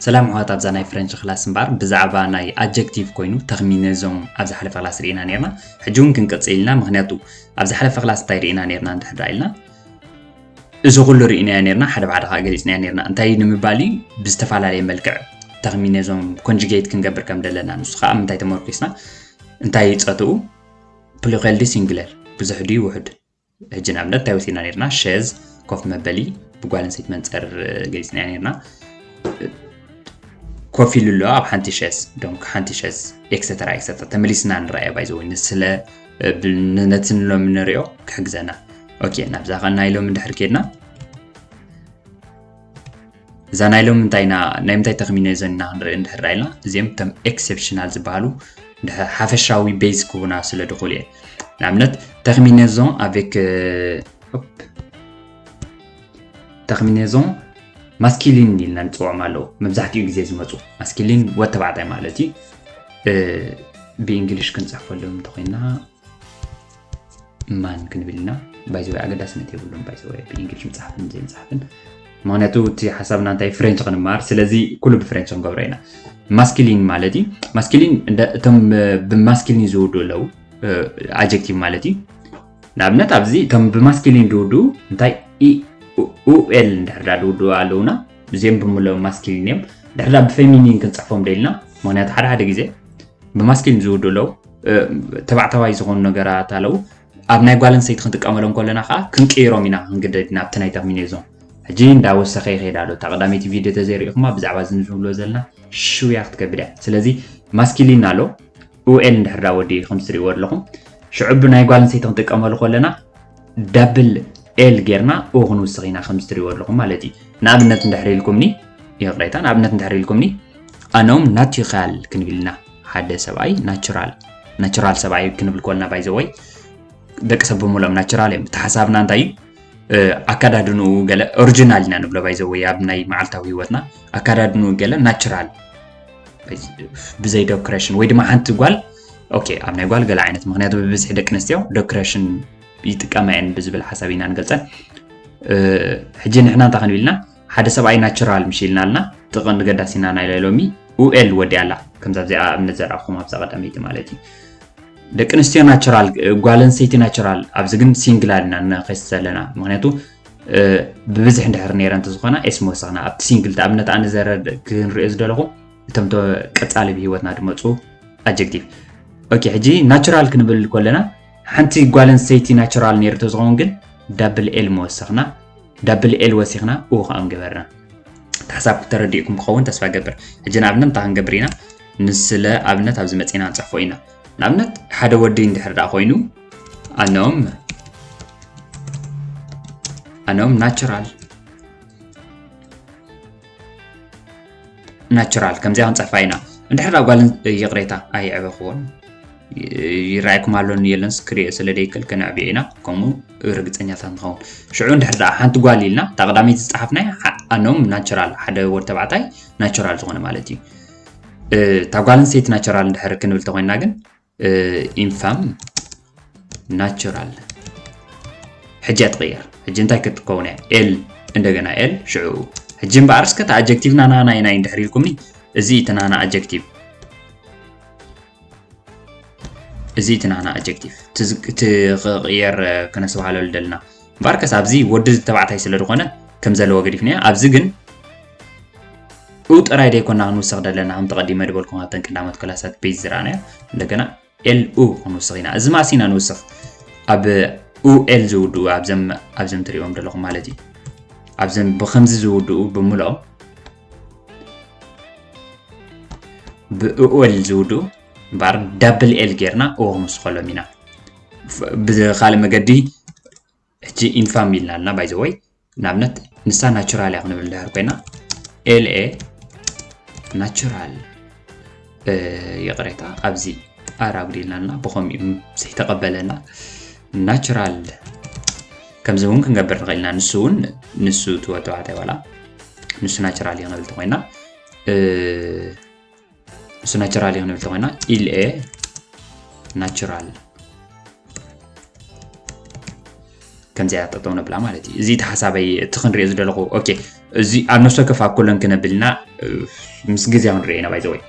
ሰላም ኣሕዋት፣ ኣብዛ ናይ ፍሬንች ክላስ እምበኣር ብዛዕባ ናይ ኣጀክቲቭ ኮይኑ ተኽሚኔዞን ኣብ ዝሓለፈ ክላስ ርኢና ነርና። ሕጂ እውን ክንቅጽል ኢልና፣ ምኽንያቱ ኣብ ዝሓለፈ ክላስ እንታይ ርኢና ነርና እንድሕር ደኣ ኢልና፣ እዚ ኩሉ ርኢናዮ ነርና፣ ሓደ ብሓደ ከዓ ገሊጽናዮ ነርና። እንታይ ንምባል እዩ? ብዝተፈላለየ መልክዕ ተኽሚኔዞን ኮንጁጌት ክንገብር ከም ደለና፣ ንሱ ከዓ ምንታይ ተመርኩስና እንታይ ይጸትኡ? ፕሉሬል ድዩ ሲንጉሌር፣ ብዙሕ ድዩ ውሑድ? ሕጂ ንኣብነት እንታይ ወሲድና ነርና? ሸዝ ኮፍ መበሊ ብጓል ኣንስተይቲ መንጸር ገሊጽናዮ ነርና። ኮፍ ኢሉ ኣሎ ኣብ ሓንቲ ሸዝ፣ ዶንክ ሓንቲ ሸዝ ኤክሰተራ ኤክሰተራ ተመሊስና ንረኣዮ። ባይዘወይ ንስለ ነቲ ንሎሚ ንሪኦ ክሕግዘና። ኦኬ፣ ናብዛ ኸ ናይ ሎሚ እንድሕር ኬድና፣ እዛ ናይ ሎሚ እንታይና፣ ናይ ምንታይ ተኽሚኔዞን ኢና ክንርኢ እንድሕር ኢልና፣ እዚኦም ከም ኤክሰፕሽናል ዝበሃሉ እንድሕር ሓፈሻዊ ቤዝ ክቡና ስለ ድኽእሉ እየ። ንኣብነት ተኽሚኔዞን ኣቬክ ተኽሚኔዞን ማስኪሊን ኢልና ንፅውዖም ኣለዉ። መብዛሕትኡ ግዜ ዝመፁ ማስኪሊን ወድ ተባዕታይ ማለት እዩ። ብእንግሊሽ ክንፅሕፈሎም እንተኮይና ማን ክንብል ኢና። ባይዘወይ ኣገዳስነት የብሉን። ባይዘወይ ብእንግሊሽ ምፅሓፍን ዘይምፅሓፍን፣ ምክንያቱ እቲ ሓሳብና እንታይ ፍሬንች ክንመሃር፣ ስለዚ ኩሉ ብፍሬንች ክንገብሮ ኢና። ማስኪሊን ማለት እዩ። ማስኪሊን እቶም ብማስኪሊን ዝውድኡ ኣለዉ፣ ኣጀክቲቭ ማለት እዩ። ንኣብነት ኣብዚ እቶም ብማስኪሊን ዝውድኡ እንታይ ኡኤል እንድሕር ዳ ዝውድኡ ኣለውና፣ እዚኦም ብምልኦም ማስኪሊን እዮም። ድሕር ዳ ብፌሚኒን ክንፅሕፎም ደልና፣ ምክንያቱ ሓደ ሓደ ግዜ ብማስኪሊን ዝውድኡ ኣለዉ፣ ተባዕታዋይ ዝኾኑ ነገራት ኣለዉ። ኣብ ናይ ጓል ኣንስተይቲ ክንጥቀመሎም ከለና ከዓ ክንቅይሮም ኢና ክንግደድ ኢና ኣብቲ ናይ ተኽሚኔዞን። ሕጂ እንዳወሰኸ ይኸይድ ኣሎ። እታ ቀዳመይቲ ቪድዮ ተዘይሪእኹማ ብዛዕባ እዚ ንዝብሎ ዘለና ሽውያ ክትከብድ እያ። ስለዚ ማስኪሊን ኣሎ፣ ኡኤል እንድሕር ዳ ወዲ ከም ትሪእዎ ኣለኹም። ሽዑ ብናይ ጓል ኣንስተይቲ ክንጥቀመሉ ከለና ዳብል ኤል ጌርና ኡ ክንውስኽ ኢና ከም ትሪእዎ ኣለኹም ማለት እዩ። ንኣብነት እንድሕር ኢልኩምኒ፣ ይቕሬታ፣ ንኣብነት እንድሕር ኢልኩምኒ ኣኖም ናቹራል ክንብል ኢና። ሓደ ሰብኣይ ናቹራል፣ ናቹራል ሰብኣይ ክንብል ከለና ባይዘወይ ደቂ ሰብ ብምልኦም ናቹራል እዮም። እቲ ሓሳብና እንታይ እዩ? ኣካዳድንኡ ገለ ኦሪጂናል ኢና ንብሎ ባይዘወይ ኣብ ናይ መዓልታዊ ህይወትና ኣካዳድንኡ ገለ ናቹራል ብዘይ ዶክሬሽን ወይ ድማ ሓንቲ ጓል ኦኬ፣ ኣብ ናይ ጓል ገለ ዓይነት ምክንያቱ ብብዝሒ ደቂ ኣንስትዮ ዶክሬሽን ይጥቀማ እየን ብዝብል ሓሳብ ኢና ንገልፀን። ሕጂ ንሕና እንታይ ክንብል ኢና? ሓደ ሰብኣይ ናቹራል ምሽ ኢልና ኣልና ጥቕንዲ ገዳሲና ናይ ሎሚ ኡኤል ወዲኣ ኣላ። ከምዛ ኣብዚኣ ኣብነት ዘርኣኹም ኣብዛ ቀዳመይቲ ማለት እዩ። ደቂ ኣንስትዮ ናቹራል፣ ጓል ኣንስተይቲ ናቹራል። ኣብዚ ግን ሲንግላል ኢና ንኸስ ዘለና፣ ምክንያቱ ብብዝሒ እንድሕር ነይረ እንተዝኾና ኤስ ምወሰኽና። ኣብቲ ሲንግል ኣብነት ኣነ ዘረድ ክንሪኦ ዝደለኹ እቶም ቀጻሊ ብህይወትና ዝመፁ ኣጀክቲቭ። ኦኬ፣ ሕጂ ናቹራል ክንብል ከለና ሓንቲ ጓል ኣንስተይቲ ናቹራል ነይሩ ተዝኸውን ግን ዳብል ኤል ምወሰኽና፣ ዳብል ኤል ወሲኽና ኡ ከዓ ምገበርና። እቲ ሓሳብ ተረዲእኩም ክኸውን ተስፋ ገብር። ሕጂ ንኣብነት እንታይ ክንገብር ኢና? ንስለ ኣብነት ኣብዚ መፂና ንፅሕፎ ኢና። ንኣብነት ሓደ ወዲ እንድሕር ደኣ ኮይኑ ኣኖም ኣኖም ናቹራል ናቹራል ከምዚኣ ክንፅሕፋ ኢና። እንድሕር ደኣ ጓል ይቕሬታ ኣይዕበኽዎን ይረኣየኩም ኣሎን የለንስ ክሪኦ ስለ ደይክእል ከነዕብዮ ኢና። ከምኡ ርግፀኛታት ንኸውን። ሽዑ እንድሕር ደኣ ሓንቲ ጓል ኢልና እታ ቀዳመይቲ ዝፀሓፍናያ ኣኖም ናቹራል ሓደ ወድ ተባዕታይ ናቹራል ዝኾነ ማለት እዩ። እታ ጓል ኣንስተይቲ ናቹራል እንድሕር ክንብል ተኮይንና ግን ኢንፋም ናቹራል ሕጂ እያ ትቕየር። ሕጂ እንታይ ክትከውን እያ? ኤል እንደገና ኤል ሽዑ። ሕጂ እምበኣር እስከ እቲ ኣጀክቲቭ ናናና ኢና እንድሕር ኢልኩምኒ፣ እዚ እቲ ናና ኣጀክቲቭ፣ እዚ እቲ ናና ኣጀክቲቭ እቲ ክቕየር ክነስተባህለሉ ደልና። እምበኣርከስ ኣብዚ ወዲ ተባዕታይ ስለ ዝኾነ ከም ዘለዎ ገዲፍና፣ ኣብዚ ግን ኡ ጥራይ ደይኮና ክንውስኽ ደለና፣ ከም ተቐዲመ ዝበልኩም ኣብተን ቀዳሞት ክላሳት ቤዝ ዝረኣናዮ እንደገና ኤል ኡ ክንውስኽ ኢና። እዚ ማእስ ኢና ንውስኽ። ኣብ ኡ ኤል ዝውድኡ ኣብዘም ኣብዘም ትሪእዎም ዘለኹም ማለት እዩ። ኣብዘም ብከምዚ ዝውድኡ ብምልኦም ብኡ ኤል ዝውድኡ እምበኣር ዳብል ኤል ጌርና ኡ ክንውስኸሎም ኢና። ብካልእ መገዲ ሕጂ ኢንፋም ኢልና ኣለና ባይዘወይ ንኣብነት ንሳ ናቹራል እያ ክንብል ድሕር ኮይና ኤል ኤ ናቹራል ይቕሬታ ኣብዚ ኣር ኣጉዲልና ኣለና ብኸምኡ ዘይተቐበለና ናቹራል ከምዚ እውን ክንገብር ንኽእል ኢና። ንሱ እውን ንሱ ትወ ተባዕታይ ዋላ ንሱ ናቹራል እዩ ክንብል ተኮይና ንሱ ናቹራል እዩ ክንብል ተኮይና ኢል ኤ ናቹራል ከምዚኣ ጠጠው ነብላ ማለት እዩ። እዚ እቲ ሓሳበይ እቲ ክንሪኦ ዝደለኹ። ኦኬ፣ እዚ ኣብ ነፍሲ ወከፍ ኣብ ኮሎን ክነብል ኢና፣ እ፣ ምስ ግዜ ክንሪኦ ኢና። ባይዘወይ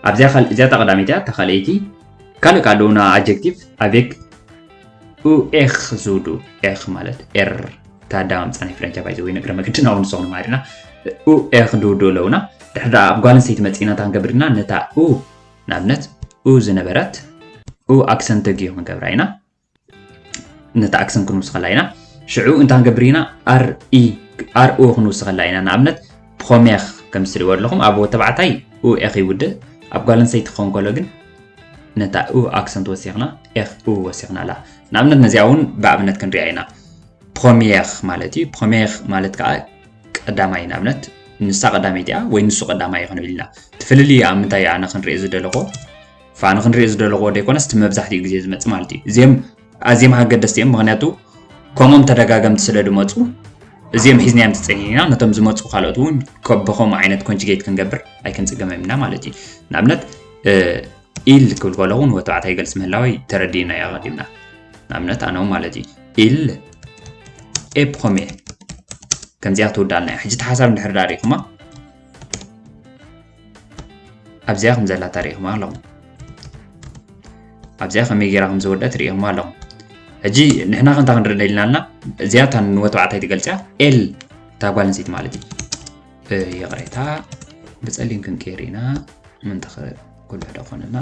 ኣብዚኣ ካል- እዚኣ እታ ቀዳመይቲ እያ። እታ ካልኣይቲ ካልእ ካልኡና ኣጀክቲቭ ኣቬክ ኡ ኤኽ ዝውዱ ኤኽ ማለት ኤር ታዳ ምጻ ናይ ፍረንቻ ባይዘወይ ንግረ መግድና እውን ንሶም ማሪና ኡ ኤኽ ድውዱ ኣለውና። ድሕዳ ኣብ ጓል ኣንስተይቲ መጺና እንታይ ክንገብር ኢና? ነታ ኡ ንኣብነት ኡ ዝነበረት ኡ ኣክሰንት ጊ ክንገብራ ኢና። ነታ ኣክሰንት ክንውስኸላ ኢና። ሽዑ እንታይ ክንገብር ኢና? ኣር ኢ ኣር ኡ ክንውስኸላ ኢና። ንኣብነት ፕሮሜር ከም ትሪእዎ ኣለኹም ኣብ ወተባዕታይ ኡ ኤኽ ይውድእ፣ ኣብ ጓል ኣንስተይቲ ክኸውን ከሎ ግን ነታ ኡ ኣክሰንት ወሲኽና ኤኽ ኡ ወሲኽናላ። ንኣብነት ነዚኣ እውን ብኣብነት ክንሪኣ ኢና። ፕሮሚየር ማለት እዩ። ፕሮሚየር ማለት ከዓ ቀዳማይ፣ ንኣብነት ንሳ ቀዳመይቲ እያ ወይ ንሱ ቀዳማይ እዩ ክንብል ኢና። እቲ ፍልልይ ኣብ ምንታይ ኣነ ክንሪኦ ዝደለኹ ፋ ንክንሪኦ ዝደለኹዎ ደይኮነስ እቲ መብዛሕትኡ ግዜ ዝመፅእ ማለት እዩ። እዚኦም ኣዝዮም ኣገደስቲ እዮም፣ ምክንያቱ ከምኦም ተደጋገምቲ ስለ ዝመፁ እዚኦም ሒዝናዮም ተፀኒሕና ኢና። ነቶም ዝመፁ ካልኦት እውን ከ- ብከምኡ ዓይነት ኮንጅጌት ክንገብር ኣይክንፅገመም ኢና ማለት እዩ። ንኣብነት እ፣ ኢል ክብል ከለኹ ንወተባዕታይ ይገልፅ ምህላወይ ተረዲእና ኣቐዲምና። ንኣብነት ኣነ እውን ማለት እዩ ኢል ኤ ፕሮሜ ከምዚኣ ትውዳልና እያ። ሕጂ እቲ ሓሳብ እንድሕር ዳኣ ርኢኹማ ኣብዚኣ ከም ዘላታ ርኢኹማ ኣለኹም። ኣብዚኣ ከመይ ጌራ ከም ዝወደት ርኢኹማ ኣለኹም። ሕጂ ንሕና ከምታ ክንርኢ ደሊናልና እዚኣ እታ ንወተባዕታይ ትገልፅያ ኤል እታ ጓል ኣንስተይቲ ማለት እዩ። እ፣ ይቕሬታ ብፀሊም ክንቀይር ኢና። ምንተኸ ጉልሕ ዶ ኮነና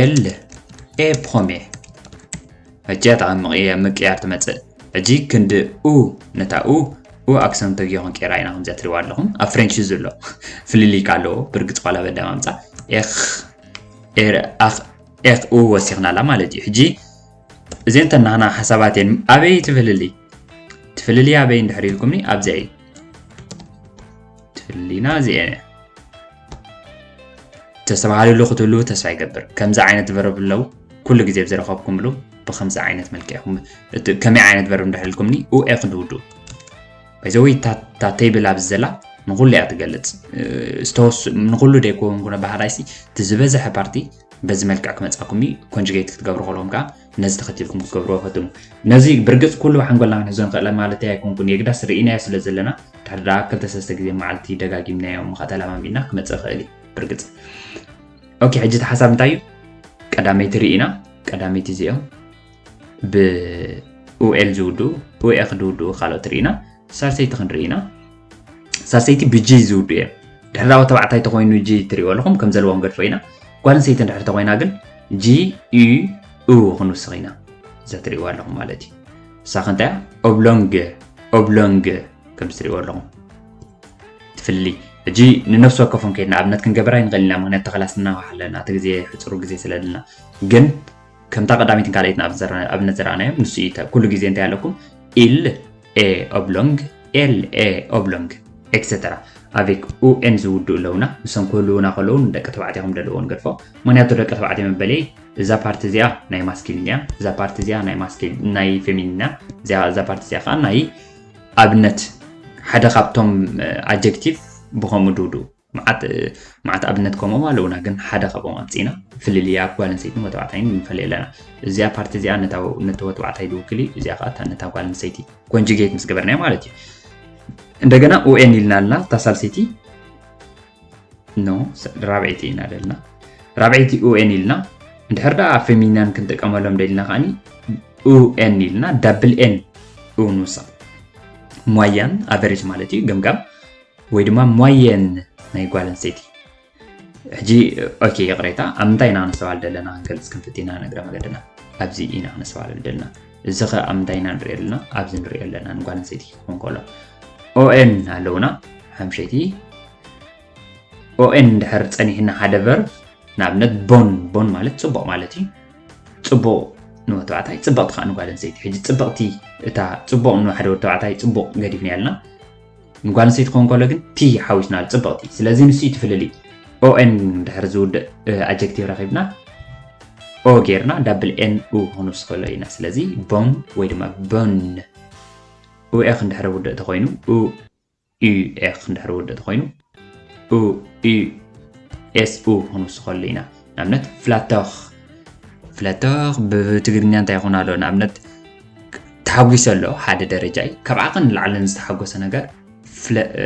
ኤል ኤ ፕሮሜ ሕጂ እታ ምቕያ- ምቅያር ትመፅእ። ሕጂ ክንዲ ኡ ነታ ኡ ኡ ኣክሰንት ተጊዮ ክንቀይራ ኢና። ከምዚኣ ትሪዋ ኣለኹም ኣብ ፍሬንች እዩ ዘሎ ፍልልይ ካ ኣለዎ። ብርግፅ ኳላ በዳማምፃ ኤኽ ኤር- ኣኽ- ኤኽ ኡ ወሲኽናላ ማለት እዩ። ሕጂ እዚአን ተናህና ሓሳባት እየን። ኣበይ ትፍልልይ? ትፍልልይ ኣበይ እንድሕር ኢልኩምኒ ኣብዚኣ እዩ ትፍልልይና እዚአ እየ። ተስተባሃልሉ ክትህልዉ ተስፋ ይገብር። ከምዚ ዓይነት ቨርብ ኣለዉ ኩሉ ግዜ ብዝረኸብኩምሉ ብከምዚ ዓይነት መልክዕ ኢኹም እቲ ከመይ ዓይነት ቨርብ እንድሕር ኢልኩምኒ ኡ ኤ ክድውዱ ባይዘወይ እታ ቴብል ኣብዚ ዘላ ንኩሉ እያ ትገልፅ። እ፣ ዝተወስ ንኩሉ ደይኮን ኩነ ባህራይሲ እቲ ዝበዝሐ ፓርቲ በዚ መልክዕ ክመፃኩም እዩ። ኮንጅጌት ክትገብሩ ከለኹም ከዓ ነዚ ተኸቲልኩም ክትገብርዎ ፈትኑ። ነዚ ብርግፅ ኩሉ ሓንጎልና ክንሕዞ ንኽእል ማለት ኣይኮንኩን፣ የግዳስ ርኢናዮ ስለ ዘለና ድሕሪ ደኣ ክልተ ሰለስተ ግዜ መዓልቲ ደጋጊምናዮ ምኻ ተለማሚድና ክመፅእ ይኽእል እዩ ብርግፅ። ኦኬ፣ ሕጂ እቲ ሓሳብ እንታይ እዩ? ቀዳመይቲ ርኢና፣ ቀዳመይቲ እዚኦም ብኡኤል ዝውድኡ ኡኤ ክድውድኡ ካልኦት ርኢና። ሳልሰይቲ ክንርኢ ኢና። ሳልሰይቲ ብጂ ዝውድኡ እዮም። ድሕራዊ ተባዕታይ ተኮይኑ ጂ ትሪእዎ ኣለኹም ከም ዘለዎም ገድፎ ኢና። ጓል ኣንስተይቲ እንድሕር ተኮይና ግን ጂ ዩ ኡ ክንውስኽ ኢና። እዛ ትሪእዋ ኣለኹም ማለት እዩ። እሳ ከንታ እያ ኦብሎንግ ኦብሎንግ ከም ትሪእዎ ኣለኹም ትፍሊ። ሕጂ ንነፍሲ ወከፎም ከይድና ኣብነት ክንገብር ኣይንኽእል ኢና፣ ምክንያቱ ተኸላስና ኣለና፣ እቲ ግዜ ሕፅሩ ግዜ ስለ ዘለና። ግን ከምታ ቀዳመይትን ካልኣይትን ኣብ ዘረ- ኣብነት ዘረኣናዮም ንሱ እዩ። ኩሉ ግዜ እንታይ ኣለኩም? ኢል ኤ ኦብሎንግ፣ ኤል ኤ ኦብሎንግ ኤክሰተራ። ኣቬክ ኡ ኤን ዝውድኡ ኣለውና። ንሶም ክህልውና ከለዉ ንደቂ ተባዕትዮ ከም ደለዎ ንገድፎ። ምክንያቱ ደቂ ተባዕትዮ መበለይ እዛ ፓርቲ እዚኣ ናይ ማስኪሊን እያ፣ እዛ ፓርቲ እዚኣ ናይ ማስኪሊን ናይ ፌሚኒን እያ፣ እዚኣ እዛ ፓርቲ እዚኣ ከዓ ናይ ኣብነት ሓደ ካብቶም ኣጀክቲቭ ብኸምኡ ድውድኡ መዓት መዓት ኣብነት ከምኦም ኣለውና፣ ግን ሓደ ካብኦም ኣምፂና ፍልልያ ጓል ኣንስተይትን ወተባዕታይን ንፈልየ ኣለና። እዚኣ ፓርቲ እዚኣ ነታ ነቲ ወተባዕታይ ዝውክል እዩ፣ እዚኣ ከዓ እታ ነታ ጓል ኣንስተይቲ ኮንጁጌት ምስ ገበርናዮ ማለት እዩ። እንደገና ኡኤን ኢልና ኣለና እታ ሳልሰይቲ ኖ ራብዐይቲ ኢና ደልና ራብዐይቲ ኡኤን ኢልና እንድሕር ደኣ ፌሚናን ክንጥቀመሎም ደልና ከዓኒ ኡኤን ኢልና ዳብል ኤን ኡ ንውሳ ሟያን ኣቨሬጅ ማለት እዩ ገምጋም ወይ ድማ ሟየን ናይ ጓል ኣንስተይቲ። ሕጂ ኦኬ ይቕሬታ ኣብ ምንታይ ኢና ክነስተባል ዘለና ክንገልፅ ክንፍት ኢና ነግረ መገድና ኣብዚ ኢና ክነስተባል ዘለና። እዚ ኸ ኣብ ምንታይ ኢና ንሪኦ ዘለና ኣብዚ ንሪኦ ኣለና ንጓል ኣንስተይቲ ክኸውን ከሎ ኦኤን ኣለውና ሓምሸይቲ ኦኤን እንድሕር ፀኒሕና ሓደ ቨርብ ንኣብነት ቦን ቦን ማለት ፅቡቕ ማለት እዩ። ፅቡቕ ንወተባዕታይ ፅብቕቲ ከዓ ንጓል ኣንስተይቲ። ሕጂ ፅብቕቲ እታ ፅቡቕ ንሓደ ወተባዕታይ ፅቡቕ ገዲፍና ያልና ንጓል ኣንስተይቲ ክኸውን ከሎ ግን ቲ ሓዊስና ፅብቕቲ። ስለዚ ንሱ እዩ ትፍልልይ። ኦኤን ድሕር ዝውድእ ኣጀክቲቭ ረኺብና ኦ ጌርና ዳብል ኤን ኡ ክንውስኸሎ ኢና። ስለዚ ቦን ወይ ድማ ቦን ኡኤ ክንድሕር ውድእ ተኮይኑ ኡ ዩ ኤ ክንድሕር ውድእ ተኮይኑ ኡ ዩ ኤስ ኡ ክንውስኸሉ ኢና። ንኣብነት ፍላተኽ ፍላተኽ ብትግርኛ እንታይ ይኹን ኣሎ ንኣብነት ተሓጒሰ ኣሎ ሓደ ደረጃ እዩ። ካብ ዓቐን ንላዕሊ ዝተሓጎሰ ነገር ፍለ- እ፣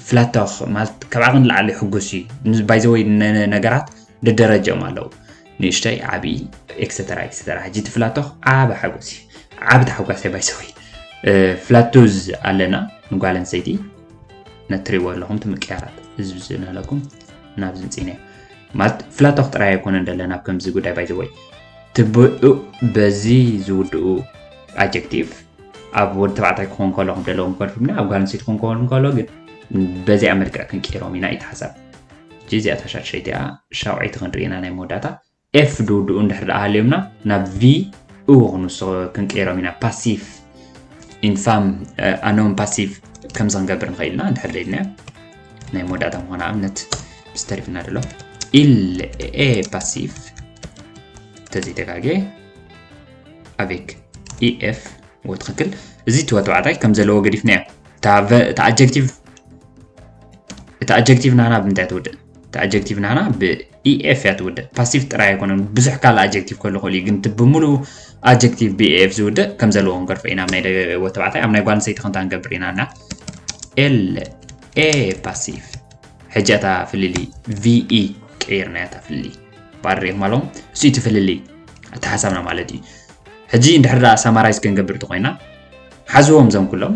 ፍላቶኽ ማለት ካብ ዓቐን ንላዕሊ ሕጉስ እዩ። ባይዘወይ ነገራት ደደረጃኦም ኣለዉ። ንእሽተይ፣ ዓብዪ፣ ኤክሰተራ ኤክሰተራ። ሕጂ እቲ ፍላቶኽ ዓቢ ሓጎስ እዩ። ዓቢ ተሓጓሳይ ባይዘወይ ፍላቶዝ ኣለና ንጓል ኣንስተይቲ ነትሪዎ ኣለኹም ትምቅያራት ህዝቢ ዝንህለኩም ናብ ዝንፅነ ማለት ፍላቶኽ ጥራይ ኣይኮነን ደለና ኣብ ከምዚ ጉዳይ ባይዘወይ ትብኡ በዚ ዝውድኡ ኣጀክቲቭ ኣብ ወዲ ተባዕታይ ክኾን ከሎ ከም ደለዎም ከድፍምና ኣብ ጓል ኣንስተይቲ ክኾን ከሎ ግን በዚኣ መልክዕ ክንቀይሮም ኢና እዩ ሓሳብ። እዚኣ ታሻሸይቲኣ ሻውዐይቲ ክንርኢና ናይ መወዳእታ ኤፍ ድውድኡ እንድሕር ደኣ ሃልዮምና ናብ ቪ ኡ ክንውስኽ ክንቀይሮም ኢና ፓሲቭ ኢንፋም ኣኖም ፓሲቭ ከምዚ ክንገብር ንኽእል ኢና እንድሕር ደልና ናይ መወዳእታ ምኾነ ኣብነት ምስ ተሪፍና ደሎ ኢል ኤ ፓሲቭ ተዘይተጋጌ ኣቤክ ኢኤፍ ወ ትኽክል እዚ ትወ ተባዕታይ ከም ዘለዎ ገዲፍናዮ እታ ኣጀክቲቭ እታ ኣጀክቲቭ ናህና ብምንታይ ትውድእ እታ ኣጀክቲቭ ናህና ብኢኤፍ እያ ትውድእ ፓሲቭ ጥራይ ኣይኮነን ብዙሕ ካልእ ኣጀክቲቭ ከሎ ክእል እዩ ግን እቲ ብምሉእ ኣጀክቲቭ ብኢኤፍ ዝውድእ ከም ዘለዎ ክንገርፎ ኢና ናይ ወተባዕታይ ኣብ ናይ ጓል ኣንስተይቲ ክንታ ንገብር ኢና ና ኤል ኤ ፓሲቭ ሕጂ እታ ፍልሊ ቪኢ ቀይርና እታ ፍልሊ ባር ሪኢኹም ኣለኹም እሱ እቲ ፍልሊ ኣተሓሳብና ማለት እዩ ሕጂ እንድሕር ደኣ ሳማራይዝ ክንገብር ተኮይና ሓዝዎም ዘም ኩሎም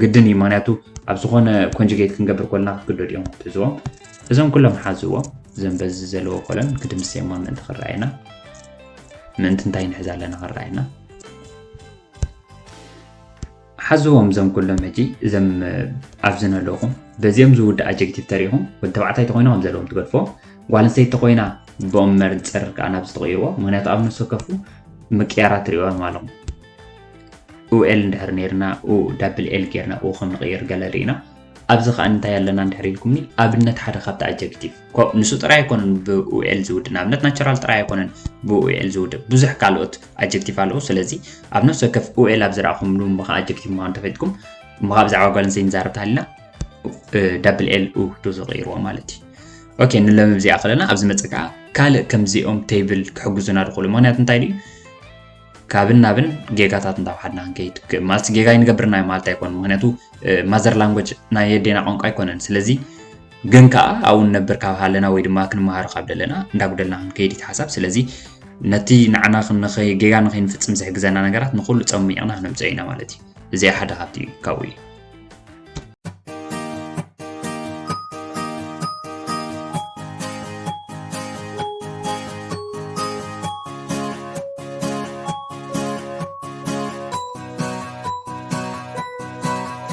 ግድን እዩ ምክንያቱ ኣብ ዝኾነ ኮንጁጌት ክንገብር ኮልና ክትግደዱ እዮም ትዝዎም እዞም ኩሎም ሓዝዎም ዘም በዚ ዘለዎ ኮለን ክድምስየሞ ምእንቲ ክረኣየና ምእንቲ እንታይ ንሕዝ ኣለና ክረኣየና ሓዝዎም ዘም ኩሎም ሕጂ እዘም ኣብዚ ነለኹም በዚኦም ዝውድእ ኣጀክቲቭ ተሪኹም ወዲ ተባዕታይ ተኮይና ከም ዘለዎም ትገድፎ ጓል ኣንስተይቲ ተኮይና ብኦም መርፅር ከዓ ናብ ዝተቀይርዎ ምክንያቱ ኣብ ነፍሲ ወከፉ ምቅያራት ትሪእዎም ኣለኹም ኡኤል እንድሕር ነርና ኡ ዳብል ኤል ጌርና ኡ ከም ንቀይር ገለ ርኢና ኣብዚ ከዓ እንታይ ኣለና እንድሕር ኢልኩምኒ ኣብነት ሓደ ካብቲ ኣጀክቲቭ ንሱ ጥራይ ኣይኮነን ብኡኤል ዝውድእ ንኣብነት ናቸራል ጥራይ ኣይኮነን ብኡኤል ዝውድእ ብዙሕ ካልኦት ኣጀክቲቭ ኣለዉ ስለዚ ኣብ ነፍሲ ወከፍ ኡኤል ኣብ ዝረኣኹምሉ ምኻ ኣጀክቲቭ ምዃኑ ተፈጥኩም እሞ ካብ ብዛዕባ ጓል ኣንስተይቲ ንዛረብ ተሃሊና ዳብል ኤል ኡ ዶ ዝቀይርዎ ማለት እዩ ኦኬ ንለምብ እዚኣ ከለና ኣብዚ መፅእ ከዓ ካልእ ከምዚኦም ቴብል ክሕግዙና ድኽእሉ ምክንያቱ እንታይ ድዩ ካብን ናብን ጌጋታት እንዳውሓድና ክንከይድ ማለት ጌጋ ይንገብርና ማለት ኣይኮን ምክንያቱ ማዘር ላንጎጅ ናይ የዴና ቋንቋ ኣይኮነን ስለዚ ግን ከዓ ኣብኡ ንነብር ካብ ሃለና ወይ ድማ ክንመሃሮ ካብ ደለና እንዳጉደልና ክንከይድ እቲ ሓሳብ ስለዚ ነቲ ንዓና ጌጋ ንከይንፍፅም ዝሕግዘና ነገራት ንኩሉ ፀሚቕና ክነምፅኦ ኢና ማለት እዩ እዚኣ ሓደ ካብቲ እዩ ካብኡ እዩ